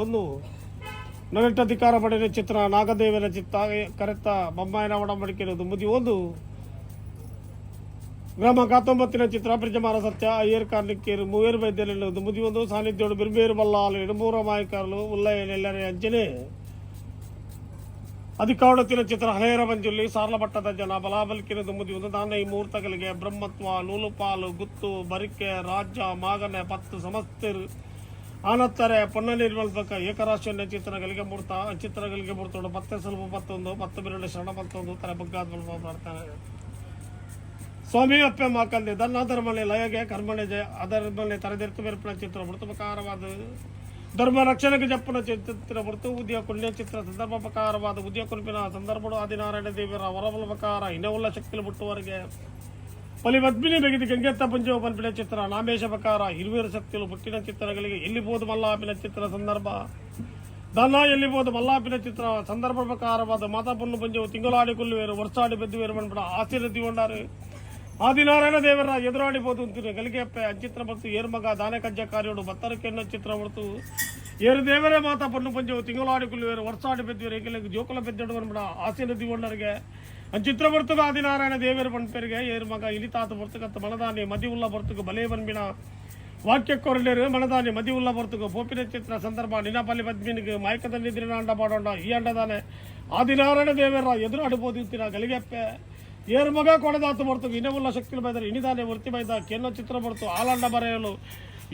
ಮಲ್ತೊಂದು ನರೆಟ್ಟ ಪಡೆದ ಚಿತ್ರ ನಾಗದೇವರ ಚಿತ್ತ ಕರೆತ್ತ ಬೊಮ್ಮಾಯಿನ ಒಡಂಬಡಿಕೆ ದುಂಬುದಿ ಒಂದು ಗ್ರಾಮ ಕಾತೊಂಬತ್ತಿನ ಚಿತ್ರ ಬ್ರಿಜಮಾರ ಸತ್ಯ ಅಯ್ಯರ್ ಕಾರ್ನಿಕ್ಕೇರು ಮೂವೇರು ವೈದ್ಯರು ದುಂಬುದಿ ಒಂದು ಸಾನ್ನಿಧ್ಯೋಡು ಬಿರ್ಬೇರು ಬಲ್ಲಾಲು ಎಡುಮೂರ ಮಾಯಕಾರಲು ಉಲ್ಲಯ್ಯ ಅಂಚನೆ ಅಧಿಕಾರತಿನ ಚಿತ್ರ ಹಳೆಯರ ಮಂಜುಲ್ಲಿ ಸಾರ್ಲಭಟ್ಟದ ಜನ ಬಲಾಬಲ್ಕಿನ ದುಂಬುದಿ ಒಂದು ದಾನ ಈ ಮುಹೂರ್ತಗಳಿಗೆ ಬ್ರಹ್ಮತ್ವ ನೂಲುಪಾಲು ಗುತ್ತು ಬರಿಕೆ ರಾಜ್ಯ ಮಾಗನೆ ಪತ್ತು ಸಮಸ್ತರು ಆನತ್ತರೆ ಪೊನ್ನ ನಿರ್ಮಲ್ಪಕ ಏಕರಾಶಿಯನ್ನ ಚಿತ್ರಗಳಿಗೆ ಮೂರ್ತ ಚಿತ್ರಗಳಿಗೆ ಮೂರ್ತೋಡು ಪತ್ತೆ ಸ್ವಲ್ಪ ಪತ್ತೊಂದು ಪತ್ತು ಬಿರಡು ಶರಣ ಪತ್ತೊಂದು ತಲೆ ಬಗ್ಗಾದ ಮಾಡ್ತಾನೆ ಸ್ವಾಮಿ ಅಪ್ಪೆ ಮಾಕಂದೆ ದನ್ನ ಧರ್ಮನೆ ಲಯಗೆ ಕರ್ಮಣೆ ಜಯ ಅದರ್ಮನೆ ತರದಿರ್ತು ಬೆರ್ಪಣ ಚಿತ್ರ ಮೃತಪಕಾರವಾದ ಧರ್ಮ ರಕ್ಷಣೆಗೆ ಜಪ್ಪನ ಚಿತ್ರ ಮೃತು ಉದಯ ಪುಣ್ಯ ಚಿತ್ರ ಸಂದರ್ಭ ಪ್ರಕಾರವಾದ ಉದಯ ಕುಲ್ಪಿನ ಸಂದರ್ಭಡು ಆದಿನಾರಾಯಣ ದೇವರ ವರಬಲ ಪ್ರಕಾರ ಇನವುಲ್ಲ ಶಕ್ತಿಲು ಮುಟ್ಟುವರೆಗೆ ಪಲಿ ಪದ್ಮಿನಿ ಬೆಗೆದು ಗಂಗೆತ್ತ ಪಂಜೋ ಪನ್ಪಿನ ಚಿತ್ರ ನಾಮೇಶ ಪ್ರಕಾರ ಇರುವೇರು ಶಕ್ತಿಲು ಹುಟ್ಟಿನ ಚಿತ್ರಗಳಿಗೆ ಎಲ್ಲಿ ಬೋದು ಮಲ್ಲಾಪಿನ ಚಿತ್ರ ಸಂದರ್ಭ ದನ ಎಲ್ಲಿ ಬೋದು ಮಲ್ಲಾಪಿನ ಚಿತ್ರ ಸಂದರ್ಭ ಪ್ರಕಾರವಾದ ಮಾತಾ ಪೊಣ್ಣು ಪಂಜವು ತಿಂಗಳಾಡಿ ಕೊಲ್ಲುವೇರು ವರ್ಷಾಡಿ ಬೆದ್ದುವೇರು ಪನ್ಪಿನ ಆಶೀರ್ವದಿಗೊಂಡಾರು ಆದಿನಾರಾಯಣ ದೇವರ ಎದುರಾಡಿ ಬೋದು ಅಂತೀನಿ ಗಲಿಗೆಪ್ಪೆ ಅಂಚಿತ್ರ ಮತ್ತು ಏರ್ಮಗ ದಾನೆ ಕಜ್ಜ ಕಾರ್ಯೋಡು ಬತ್ತರಕೆನ್ನ ಚಿತ್ರ ಹೊರತು ಏರು ದೇವರೇ ಮಾತಾ ಪೊಣ್ಣು ಪಂಜವು ತಿಂಗಳಾಡಿ ಕೊಲ್ಲುವೇರು ವರ್ಷಾಡಿ ಬೆದ್ದುವೇರು ಏಕೆಲೆ ಜೋಕುಲ ಬೆದ್ದಡು ಪನ್ಪಿನ ಆಶೀರ್ವದಿಗೊಂಡರಿಗೆ ಅಂಚಿತ್ರ ಬರ್ತುಗ ಆದಿನಾರಾಯಣ ದೇವರ ಪನ್ಪೆರಿಗೆ ಏರು ಮಗ ಇಲಿತಾತ ಬರ್ತುಕತ್ತ ಮನದಾನಿ ಮದಿ ಉಲ್ಲ ಬರ್ತುಗ ಬಲೆ ಬನ್ಬಿನ ವಾಕ್ಯ ಕೊರಲೇರು ಮನದಾನಿ ಮದಿ ಉಲ್ಲ ಬರ್ತುಗ ಪೋಪಿನ ಚಿತ್ರ ಸಂದರ್ಭ ನಿನಪಲ್ಲಿ ಪದ್ಮಿನಿಗೆ ಮಾಯಕದಲ್ಲಿ ದಿನ ಅಂಡ ಪಾಡೋಂಡ ಈ ಅಂಡದಾನೆ ಆದಿನಾರಾಯಣ ದೇವರ ಎದುರು ಅಡುಬೋದಿತ್ತಿನ ಗಲಿಗೆಪ್ಪೆ ಏರು ಮಗ ಕೊಡದಾತು ಬರ್ತುಗ ಇನವುಲ್ಲ ಶಕ್ತಿಲು ಬೈದರೆ ಇನಿದಾನೆ ವೃತ್ತಿ ಬೈದ ಕೆನ್ನೋ ಚಿತ್ರ ಬರ್ತು ಆಲಂಡ ಬರೆಯಲು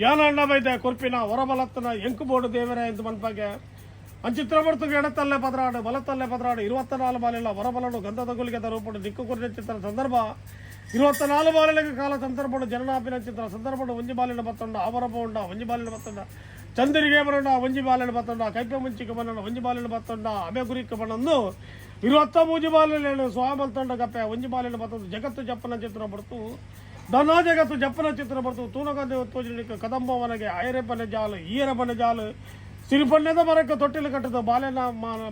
ಯಾನಂಡ ಬೈದ ಕೊರ್ಪಿನ ಹೊರಬಲತ್ತನ ಎಂಕು ಬೋರ್ಡು ದೇವರೇ ಎಂದು ಮನ್ಪಾಗೆ ಅಂಚಿತ್ರ ಬರ್ತುಗ ಎಡತಲ್ಲೇ ಪದರಾಡು ಬಲತ್ತಲ್ಲೇ ಪದರಾಡು 24 ಬಾಲಿಲ್ಲ ಹೊರಬಲನು ಗಂಧದ ಗುಲಿಗೆದ ರೂಪಡು ದಿಕ್ಕು ಕುರಿನ ಚಿತ್ರ ಸಂದರ್ಭ 24 ಬಾಲಿಗೆ ಕಾಲ ಸಂದರ್ಭಡು ಜನನಾಪಿನ ಚಿತ್ರ ಸಂದರ್ಭಡು ಒಂಜಿ ಬಾಲಿನ ಬತ್ತೊಂಡ ಅವರಪ ಉಂಡ ಒಂಜಿ ಬಾಲಿನ ಬತ್ತೊಂಡ ಚಂದ್ರಿಗೆ ಬರೋಣ ಒಂಜಿ ಬಾಲಿನ ಬತ್ತೊಂಡ ಕೈಪೆ ಮುಂಚಿಗೆ ಬನ್ನಣ ಒಂಜಿ ಬಾಲಿನ ಬತ್ತೊಂಡ ಅಬೆ ಗುರಿಕ್ಕೆ ಬಣ್ಣಂದು 23 ಬಾಲಿನ ಸ್ವಾಮಲ್ತೊಂಡ ಕಪ್ಪೆ ಒಂಜಿ ಬಾಲಿನ ಬತ್ತೊಂದು ಜಗತ್ತು ಜಪ್ಪನ ಚಿತ್ರ ಬರ್ತು ಧನ ಜಗತ್ತು ಜಪ್ಪನ ಚಿತ್ರ ಬರ್ತು ತೂನಗಂದೆ ತೋಜಲಿಕ್ಕೆ ಕದಂಬವನಗೆ ಐರೆ ಬನೆ ಜಾಲು ಈಯರ ಬನೆ ಜಾಲು ಸಿರಿಪಣ್ಣದ ಮರಕ್ಕೆ ತೊಟ್ಟಿಲು ಕಟ್ಟದ ಬಾಲಿನ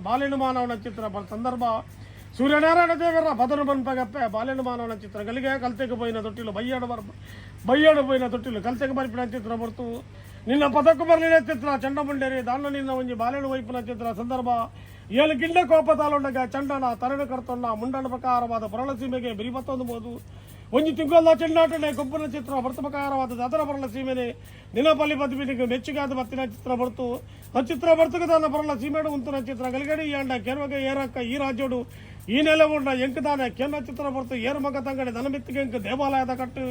ಬಾಲಿನ ಮಾನವನ ಚಿತ್ರ ಸಂದರ್ಭ ಸೂರ್ಯನಾರಾಯಣ ದೇವರ ಬದನು ಬನ್ಪಗಪ್ಪೆ ಬಾಲಿನ ಮಾನವನ ಚಿತ್ರ ಗಲಿಗೆ ಕಲ್ತೆಗೆ ಪೋಯಿನ ತೊಟ್ಟಿಲು ಬಯ್ಯಾಡು ಬರ್ ಬಯ್ಯಾಡು ಪೋಯಿನ ತೊಟ್ಟಿಲು ಕಲ್ತೆಗೆ ಬರಿಪಿನ ಚಿತ್ರ ಬರ್ತು ನಿನ್ನ ಪದಕ್ಕೂ ಬರಲಿನ ಚಿತ್ರ ಚಂಡಮುಂಡೇರಿ ದಾಂಡ ನಿನ್ನ ಒಂಜಿ ಬಾಲೆನು ವೈಪಿನ ಚಿತ್ರ ಸಂದರ್ಭ ಏಳು ಗಿಂಡ ಕೋಪ ತಾಲೊಂಡಗ ಚಂಡನ ತರಣ ಕರ್ತೊಂಡ ಮುಂಡನ ಪ್ರಕಾರವಾದ ಪರಳ ಸೀಮೆಗೆ ಬಿರಿಬತ್ತೊಂದು ಬೋದು ಒಂಜಿ ತಿಂಗಳ ಚೆಂಡಾಟನೆ ಗೊಬ್ಬನ ಚಿತ್ರ ಬರ್ತಪಕಾರವಾದ ದದರ ಬರಲ ಸೀಮೆನೆ ನಿನಪಲ್ಲಿ ಪದ್ಮಿನಿಗೆ ಮೆಚ್ಚುಗಾದ ಬತ್ತಿನ ಚಿತ್ರ ಬರ್ತು ಆ ಚಿತ್ರ ಬರ್ತಕದಾನ ಬರಲ ಸೀಮೆಡು ಉಂತನ ಚಿತ್ರ ಗಲಿಗಡಿ ಯಾಂಡ ಕೆರವಗ ಏರಕ್ಕ ಈ ರಾಜ್ಯೋಡು ಈ ನೆಲೆ ಉಂಡ ಎಂಕದಾನೆ ಕೆನ್ನ ಚಿತ್ರ ಬರ್ತು ಏರು ಮಗ ತಂಗಡೆ ದನಮಿತ್ತಿಗೆ ಎಂಕ ದೇವಾಲಯದ ಕಟ್ಟು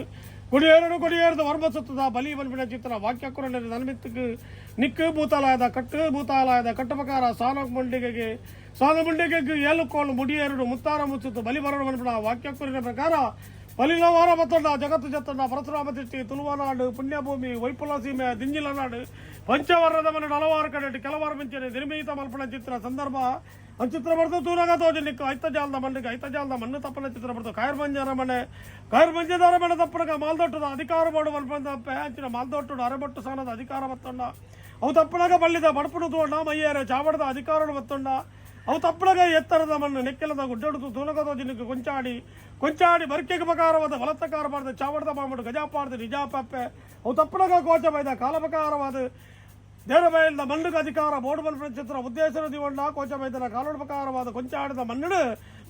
ಕೊಡಿಯೇರಡು ಕೊಡಿಯೇರದ ವರ್ಮ ಸುತ್ತದ ಬಲಿ ಬಲ್ಬಿನ ಚಿತ್ರ ವಾಕ್ಯ ಕೊರಣ ದನಮಿತ್ತಿಗೆ ನಿಕ್ಕು ಭೂತಾಲಯದ ಕಟ್ಟು ಭೂತಾಲಯದ ಕಟ್ಟಪಕಾರ ಸಾನ ಮುಂಡಿಗೆಗೆ ಸಾನ ಮುಂಡಿಗೆ ಏಳು ಕೋಲು ಮುಡಿಯೇರಡು ಮುತ್ತಾರ ಮುಚ್ಚುತ್ತು ಬಲಿ ಬರಡು ಬನ್ಬಿಡ ವಾಕ್ಯ ಕೊರಿನ ಪ್ರಕಾರ ಬಲಿನವಾರ ಮತ್ತೊಂಡ ಜಗತ್ತು ಜತ್ತೊಂಡ ಪರಶುರಾಮ ತಿಟ್ಟಿ ತುಳುವನಾಡು ಪುಣ್ಯಭೂಮಿ ವೈಪುಲ ಸೀಮೆ ದಿಂಜಿಲ ನಾಡು ಪಂಚವರ್ಣದ ಮನೆ ಹಲವಾರು ಕಡೆ ಕೆಲವಾರು ಮಿಂಚನೆ ನಿರ್ಮಿತ ಮಲ್ಪಣ ಚಿತ್ರ ಸಂದರ್ಭ ಚಿತ್ರ ಬರ್ತು ತೂರಗ ತೋಜಲಿಕ್ಕೆ ಐತ ಜಾಲದ ಮಣ್ಣಿಗೆ ಐತ ಜಾಲದ ಮಣ್ಣು ತಪ್ಪನ ಚಿತ್ರ ಬರ್ತು ಕಾಯರ್ ಮಂಜಾರ ಮನೆ ಕಾಯರ್ ಮಂಜದಾರ ಮನೆ ತಪ್ಪನಗ ಮಾಲ್ದೊಟ್ಟದ ಅಧಿಕಾರ ಬೋಡು ಮಲ್ಪಂದ ಅಂಚಿನ ಮಾಲ್ದೊಟ್ಟು ಅರೆಬೊಟ್ಟು ಸಾನದ ಅಧಿಕಾರ ಬತ್ತೊಂಡ ಅವು ತಪ್ಪನಗ ಬಳ್ಳಿದ ಬಡಪುಡು ತೋಂಡ ಮಯ್ಯರ ಚಾವಡದ ಅಧಿಕಾರ ಬತ್ತೊಂಡ ಅವು ತಪ್ಪನಗ ಎತ್ತರದ ಮಣ್ಣು ನೆಕ್ಕೆಲದ ಗುಡ್ಡೊಡ್ದು ತೂನಗ ತೋಜಲಿಕ್ಕೆ ಕೊಂಚಾಡಿ ಕೊಂಚಾಡಿ ಬರ್ಕೆಗೆ ಪ್ರಕಾರವಾದ ಬಲತ್ತಕಾರ ಬಾರ್ದು ಚಾವಡದ ಮಾಮುಡು ಗಜಾಪಾರ್ದು ನಿಜಾಪಪ್ಪೆ ಅವು ತಪ್ಪನಗ ಕೋಚ ಬೈದ ಕಾಲಪಕಾರವಾದ ದೇರಬೈಲ್ದ ಮಣ್ಣುಗೆ ಅಧಿಕಾರ ಬೋರ್ಡು ಮಲ್ಪನ ಚಿತ್ರ ಉದ್ದೇಶನ ದಿವಂಡ ಕೋಚ ಬೈದನ ಕಾಲೋಡು ಪ್ರಕಾರವಾದ ಕೊಂಚಾಡಿದ ಮಣ್ಣು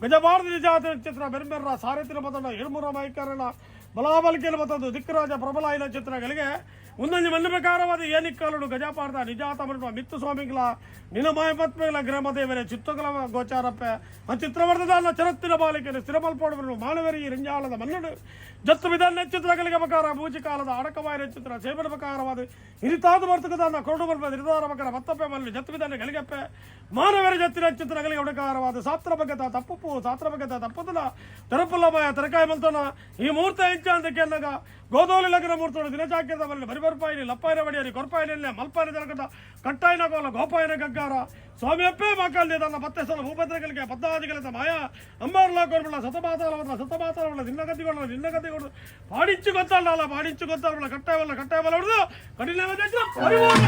ಗಜಬಾರ್ದು ನಿಜಾತ ಚಿತ್ರ ಬೆರ್ಬೆರ್ರ ಸಾರಥಿನ ಬತಂಡ ಎಳ್ಮೂರ ಮೈಕರಣ ಬಲಾಬಲಿಕೆನ ಬತ್ತದು ದಿಕ್ಕರಾಜ ಪ್ರಬಲ ಚಿತ್ರಗಳಿಗೆ ಒಂದೊಂದು ಮಣ್ಣು ಪ್ರಕಾರವಾದ ಏನಿಕ್ಕಾಲುಡು ಗಜಾಪಾರ್ದ ನಿಜಾತ ಮಣ್ಣು ಮಿತ್ತು ಸ್ವಾಮಿಗಳ ನಿನಮಾಯ ಪತ್ಮೆಗಳ ಗ್ರಾಮದೇವರೇ ಚಿತ್ತಗಳ ಗೋಚಾರಪ್ಪೆ ಆ ಚಿತ್ರವರ್ಧದ ಚರತ್ತಿನ ಬಾಲಿಕೆ ಸ್ಥಿರಮಲ್ಪೋಡು ಮಾನವರಿ ರಂಜಾಲದ ಮಣ್ಣು ಜತ್ತು ವಿಧಾನ ಚಿತ್ರಗಳಿಗೆ ಪ್ರಕಾರ ಮೂಜಿ ಕಾಲದ ಅಡಕವಾಯ ಚಿತ್ರ ಸೇವನ ಪ್ರಕಾರವಾದ ಹಿರಿತಾದ ಬರ್ತಕದಾನ ಕೊರಡು ಬಲ್ಪ ನಿರ್ಧಾರ ಮಕರ ಮತ್ತಪ್ಪೆ ಮಲ್ಲು ಜತ್ತು ವಿಧಾನ ಗಳಿಗೆಪ್ಪೆ ಮಾನವರ ಜತ್ತಿನ ಚಿತ್ರಗಳಿಗೆ ಉಡಕಾರವಾದ ಸಾತ್ರ ಬಗ್ಗದ ತಪ್ಪುಪ್ಪು ಸಾತ್ರ ಬಗ್ಗದ ತಪ್ಪುದನ ತೆರಪುಲ್ಲಮಯ ತರಕಾಯಿ ಮಲ್ತನ ಈ ಮುಹೂರ್ತ ಎಂಚ ಅಂತ ಕೇಳಗ ಗೋದೋಲಿ ಲಗ್ನ ಮೂರ್ತೋಡು ದಿನಚಾಕ್ಯದ ಬಲ್ಲಿ ಬರಿಬರ್ಪಾಯಿನಿ ಲಪ್ಪಾಯಿನ ಬಡಿಯರಿ ಕೊರ್ಪಾಯಿನ ಮಲ್ಪಾಯಿನ ಜಲಕಟ ಕಟ್ಟಾಯಿನ ಕೋಲ ಗೋಪಾಯಿನ ಗಗ್ಗಾರ ಸ್ವಾಮಿಯಪ್ಪೇ ಮಾಕಾಲ್ದೆ ತನ್ನ ಪತ್ತೆ ಸಲ ಭೂಪತ್ರಗಳಿಗೆ ಪದ್ದಾದಿಗಳ ಮಾಯ ಅಂಬಾರ್ಲ ಕೊರ್ಬಳ ಸತಮಾತಾಲವಲ್ಲ ಸತಮಾತಾಲವಲ್ಲ ನಿನ್ನ ಗತಿಗಳು ನಿನ್ನ ಗತಿಗಳು ಪಾಡಿಂಚು ಗೊತ್ತಲ್ಲ ಪಾಡಿಂಚು ಗೊತ್ತಲ್ಲ ಕಟ್ಟಾಯವಲ್ಲ ಕಟ್ಟಾಯವಲ್ಲ ಹೊಡೆದು ಕಡಿಮೆ ಪರಿಪೂರ್ಣ.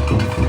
ಧನ್ಯವಾದ.